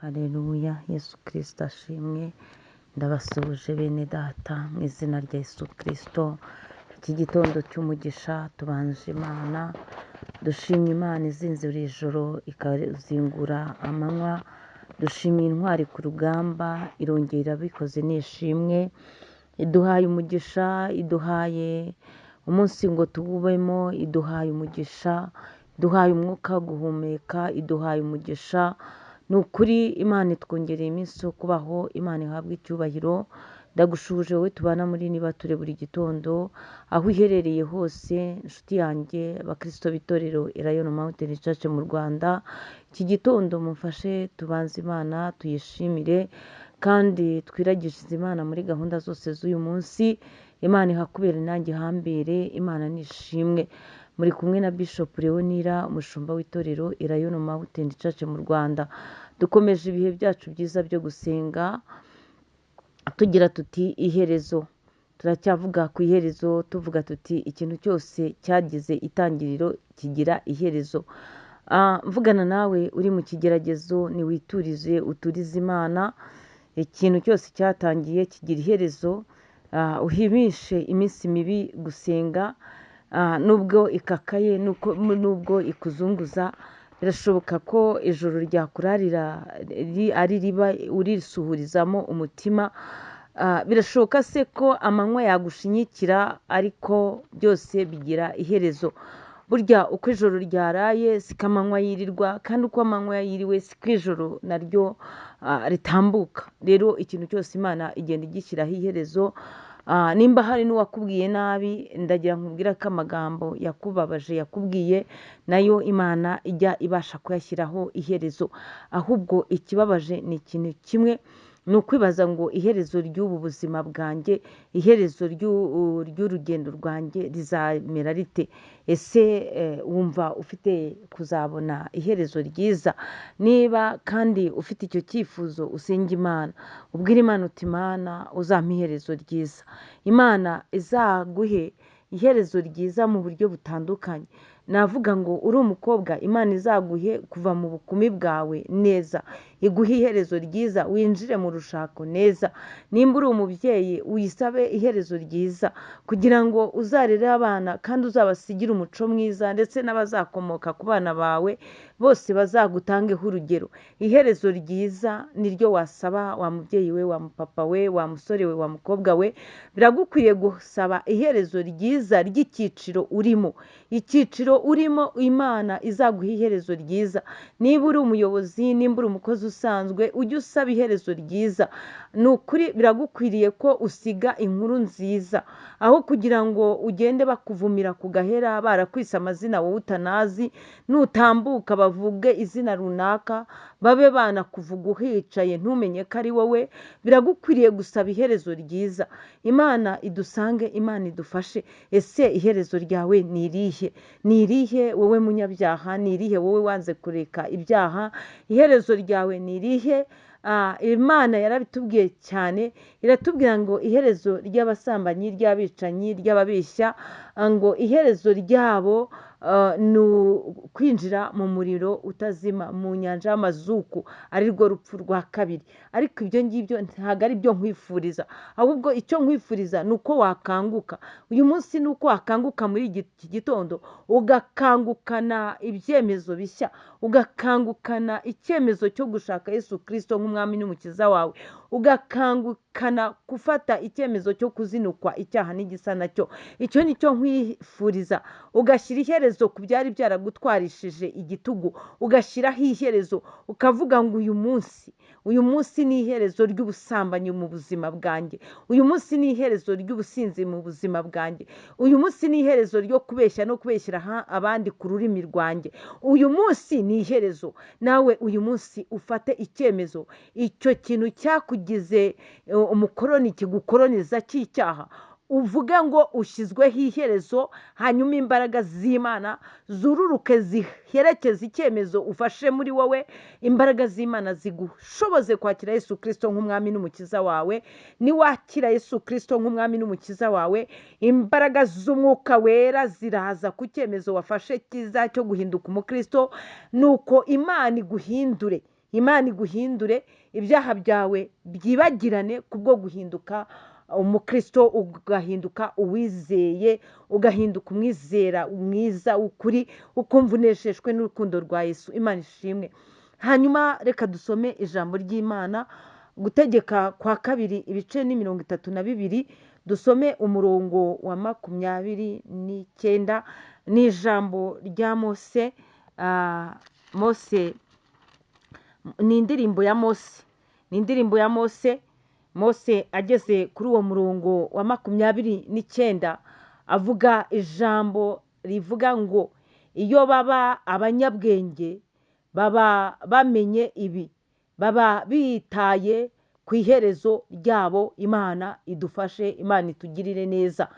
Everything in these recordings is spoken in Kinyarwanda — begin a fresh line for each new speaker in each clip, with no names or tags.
Haleluya, Yesu Kristo ashimwe. Ndabasuhuje bene data mu izina rya Yesu Kristo. Iki gitondo cy'umugisha tubanje Imana, dushimye Imana izinzura ijoro ikazingura amanywa, dushimiye intwari ku rugamba irongera irabikoze nishimwe, iduhaye umugisha, iduhaye umunsi ngo tuwubemo, iduhaye umugisha, iduhaye umwuka wo guhumeka, iduhaye umugisha. Ni ukuri Imana itwongereye iminsi yo kubaho, Imana ihabwe icyubahiro. Ndagushuhuje wowe tubana muri Nibature buri gitondo, aho uherereye hose, inshuti yanjye, abakristo b'itorero Elayono Mountain Church mu Rwanda, iki gitondo mumfashe tubanze Imana tuyishimire kandi twiragishije Imana muri gahunda zose z'uyu munsi. Imana ihakubere nanjye ihambere, Imana nishimwe. Muri kumwe na Bishop Leonira, umushumba w'itorero Elayono Mountain Church mu Rwanda. Dukomeje ibihe byacu byiza byo gusenga, tugira tuti iherezo. Turacyavuga ku iherezo, tuvuga tuti ikintu cyose cyagize itangiriro kigira iherezo. Mvugana nawe uri mu kigeragezo, niwiturize uturize Imana. Ikintu cyose cyatangiye kigira iherezo. Uhimishe iminsi mibi gusenga, nubwo ikakaye, nubwo ikuzunguza, birashoboka ko ijoro ryakurarira ari riba urisuhurizamo umutima. Birashoboka se ko amanywa yagushinyikira, ariko byose bigira iherezo. Burya uko ijoro ryaraye siko amanywa yirirwa, kandi uko amanywa yiriwe siko ijoro naryo ritambuka. Rero ikintu cyose Imana igenda igishyiraho iherezo. Nimba hari n'uwakubwiye nabi, ndagira nkubwire ko amagambo yakubabaje yakubwiye nayo Imana ijya ibasha kuyashyiraho iherezo. Ahubwo ikibabaje ni ikintu kimwe, ni ukwibaza ngo iherezo ry'ubu buzima bwanjye, iherezo ry'urugendo rwanjye rizamera rite? Ese wumva ufite kuzabona iherezo ryiza? Niba kandi ufite icyo cyifuzo, usenge Imana, ubwire Imana uti Imana uzampa iherezo ryiza, Imana izaguhe iherezo ryiza mu buryo butandukanye. Navuga ngo uri umukobwa, Imana izaguhe kuva mu bukumi bwawe neza, iguhe iherezo ryiza, winjire mu rushako neza. Nimba uri umubyeyi, uyisabe iherezo ryiza kugira ngo uzarere abana kandi uzabasigire umuco mwiza, ndetse n'abazakomoka ku bana bawe bose bazagutangeho urugero. Iherezo ryiza niryo wasaba wa mubyeyi we, wa mupapa we, wa musore we, wa mukobwa we. Biragukwiriye gusaba iherezo ryiza ry'icyiciro urimo. Icyiciro urimo Imana izaguha iherezo ryiza. Niba uri umuyobozi, nimba uri umukozi usanzwe, ujye usaba iherezo ryiza. Ni ukuri biragukwiriye ko usiga inkuru nziza, aho kugira ngo ugende bakuvumira ku gahera barakwise amazina wowe utanazi, nutambuka bavuge izina runaka, babe banakuvuga uhicaye ntumenye ko ari wowe. Biragukwiriye gusaba iherezo ryiza. Imana idusange, Imana idufashe. Ese iherezo ryawe ni irihe? Ni irihe wowe munyabyaha? Ni irihe wowe wanze kureka ibyaha? Iherezo ryawe ni irihe? Imana yarabitubwiye cyane, iratubwira ngo iherezo ry'abasambanyi, ry'abicanyi, ry'ababeshya, ngo iherezo ryabo ni kwinjira mu muriro utazima, mu nyanja y'amazuku, ari rwo rupfu rwa kabiri. Ariko ibyo ngibyo ntabwo ari byo nkwifuriza, ahubwo icyo nkwifuriza ni uko wakanguka uyu munsi, ni uko wakanguka muri iki gitondo, ugakangukana ibyemezo bishya, ugakangukana icyemezo cyo gushaka Yesu Kristo nk'umwami n'umukiza wawe, ugakangukana gufata icyemezo cyo kuzinukwa icyaha n'igisa nacyo. Icyo ni cyo nkwifuriza. Ugashyira iherezo ku byari byaragutwarishije igitugu, ugashyiraho iherezo, ukavuga ngo uyu munsi, uyu munsi ni iherezo ry'ubusambanyi mu buzima bwanjye, uyu munsi ni iherezo ry'ubusinzi mu buzima bwanjye, uyu munsi ni iherezo ryo kubeshya no kubeshyira abandi ku rurimi rwanjye, uyu munsi ni iherezo. Nawe uyu munsi ufate icyemezo, icyo kintu cyakugize umukoroni kigukoroniza cy'icyaha, uvuge ngo ushyizweho iherezo, hanyuma imbaraga z'Imana zururuke ziherekeze icyemezo ufashe muri wowe. Imbaraga z'Imana zigushoboze kwakira Yesu Kristo nk'umwami n'umukiza wawe. Niwakira Yesu Kristo nk'umwami n'umukiza wawe, imbaraga z'umwuka wera ziraza ku cyemezo wafashe cyiza cyo guhinduka umukristo, nuko Imana iguhindure. Imana iguhindure, ibyaha byawe byibagirane kubwo guhinduka umukristo, ugahinduka uwizeye, ugahinduka umwizera mwiza w'ukuri, ukumva uneshejwe n'urukundo rwa Yesu. Imana ishimwe. Hanyuma reka dusome ijambo ry'Imana, Gutegeka kwa kabiri ibice ni 32, dusome umurongo wa 29, ni ijambo rya Mose. Mose ni indirimbo ya Mose, ni indirimbo ya Mose. Mose ageze kuri uwo murongo wa 29 avuga ijambo rivuga ngo iyo baba abanyabwenge baba bamenye ibi, baba bitaye ku iherezo ryabo. Imana idufashe, Imana itugirire neza.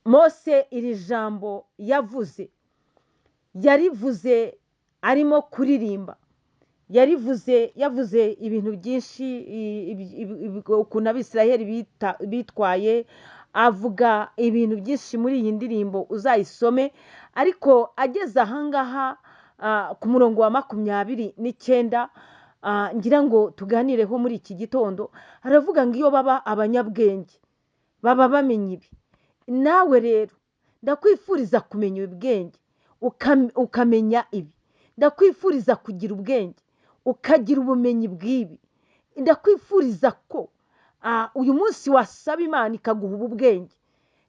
Mose iri jambo yavuze, yarivuze arimo kuririmba, yarivuze, yavuze ibintu byinshi, ukuntu Abisirayeli bitwaye, avuga ibintu byinshi muri iyi ndirimbo, uzayisome. Ariko ageze ahangaha ku murongo wa 29, ngira ngo tuganireho muri iki gitondo, aravuga ngo iyo baba abanyabwenge baba bamenye ibi. Nawe rero ndakwifuriza kumenya ubwenge, ukamenya ibi. Ndakwifuriza kugira ubwenge, ukagira ubumenyi bw'ibi. Ndakwifuriza ko uyu munsi wasaba Imana ikaguha ubu bwenge.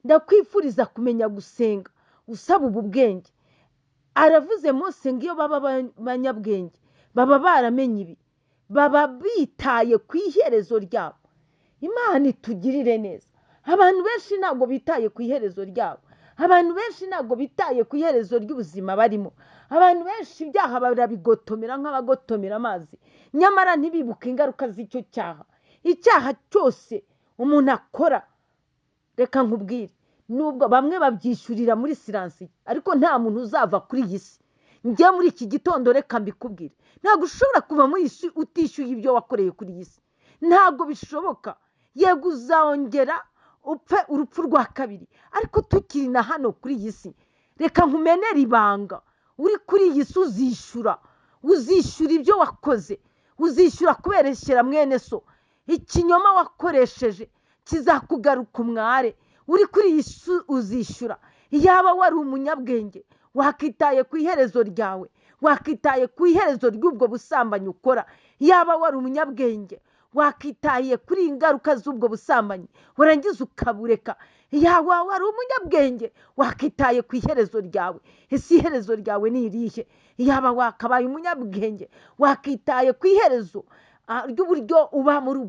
Ndakwifuriza kumenya gusenga usaba ubu bwenge. Aravuze Mose ngo iyo baba abanyabwenge baba baramenye ibi, baba bitaye ku iherezo ryabo. Imana itugirire neza. Abantu benshi ntabwo bitaye ku iherezo ryabo. Abantu benshi ntabwo bitaye ku iherezo ry'ubuzima barimo. Abantu benshi ibyaha barabigotomera nk'abagotomera amazi, nyamara ntibibuke ingaruka z'icyo cyaha. Icyaha cyose umuntu akora, reka nkubwire, nubwo bamwe babyishyurira muri siransiye, ariko nta muntu uzava kuri iyi si. Njye muri iki gitondo reka mbikubwire, ntabwo ushobora kuva muri iyi si utishyuye ibyo wakoreye kuri iyi si. Ntabwo bishoboka. Yego uzongera upfe urupfu rwa kabiri, ariko tukiri na hano kuri iyi si, reka nkumenere ibanga, uri kuri iyi si uzishyura, uzishyura ibyo wakoze, uzishyura kubereshyera mwene so. Ikinyoma wakoresheje kizakugaruka umware. Uri kuri iyi si uzishyura. Yaba wari umunyabwenge wakitaye ku iherezo ryawe, wakitaye ku iherezo ry'ubwo busambanyi ukora. Yaba wari umunyabwenge wakitaye kuri ingaruka z'ubwo busambanyi, warangiza ukabureka. Yaba wari umunyabwenge wakitaye ku iherezo ryawe. Ese iherezo ryawe ni irihe? Yaba wakabaye umunyabwenge wakitaye ku iherezo ry'uburyo uba muri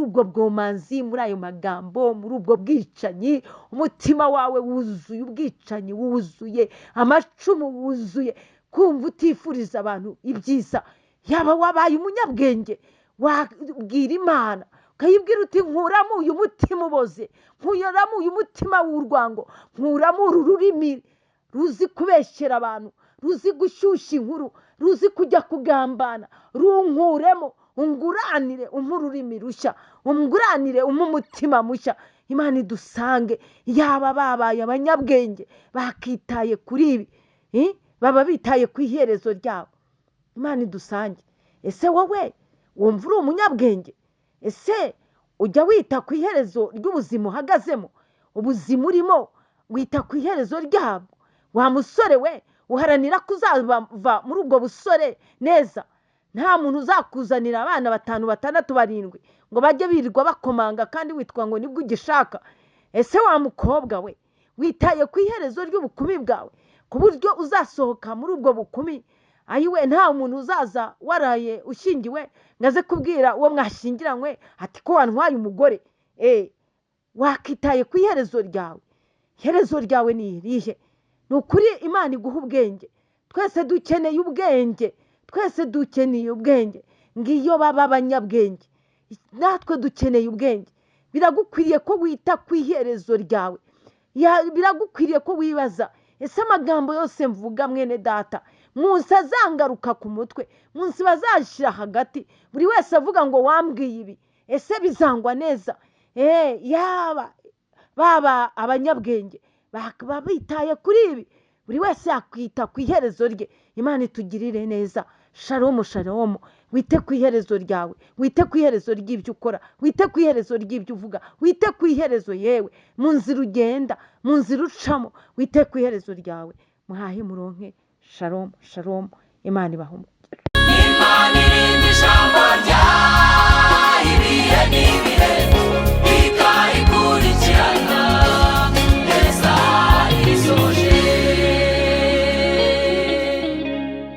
ubwo bwomanzi, muri ayo magambo, muri ubwo bwicanyi. Umutima wawe wuzuye ubwicanyi, wuzuye amacumu, wuzuye kumva utifuriza abantu ibyiza. Yaba wabaye umunyabwenge wabwira Imana ukayibwira uti nkuramo uyu mutima uboze, nkuramo uyu mutima w'urwango, nkuramo uru rurimi ruzi kubeshyera abantu, ruzi gushyushya inkuru, ruzi kujya kugambana, runkuremo, unguranire umpe ururimi rushya, unguranire umpe umutima mushya. Imana idusange. Yaba babaye abanyabwenge bakitaye kuri ibi, baba bitaye ku iherezo ryabo. Imana idusange. Ese wowe wumva uri umunyabwenge? Ese ujya wita ku iherezo ry'ubuzima uhagazemo? Ubuzima urimo wita ku iherezo ryabwo? Wa musore we, uharanira ko uzava muri ubwo busore neza. Nta muntu uzakuzanira abana 5, 6, 7 ngo bajye birirwa bakomanga kandi witwa ngo nibwo ugishaka. Ese wa mukobwa we, witaye ku iherezo ry'ubukumi bwawe ku buryo uzasohoka muri ubwo bukumi? Ayiwe, nta muntu uzaza waraye ushyingiwe ngo aze kubwira uwo mwashyingiranywe ati ko wantwaye umugore. Wakitaye ku iherezo ryawe. Iherezo ryawe ni irihe? Ni ukuri Imana iguha ubwenge. Twese dukeneye ubwenge, twese dukeneye ubwenge. Ngiyo baba abanyabwenge, natwe dukeneye ubwenge. Biragukwiriye ko wita ku iherezo ryawe. Biragukwiriye ko wibaza, ese amagambo yose mvuga mwene data munsi azangaruka ku mutwe, munsi bazashyira hagati, buri wese avuga ngo wambwiye ibi, ese bizangwa neza? Yaba baba abanyabwenge bakaba bitaye kuri ibi, buri wese yakwita ku iherezo rye. Imana itugirire neza. Shalom, shalom. Wite ku iherezo ryawe, wite ku iherezo ry'ibyo ukora, wite ku iherezo ry'ibyo uvuga, wite ku iherezo yewe mu nzira ugenda, mu nzira ucamo, wite ku iherezo ryawe. Muhahe muronke. Shalom shalom. Imana ibahe.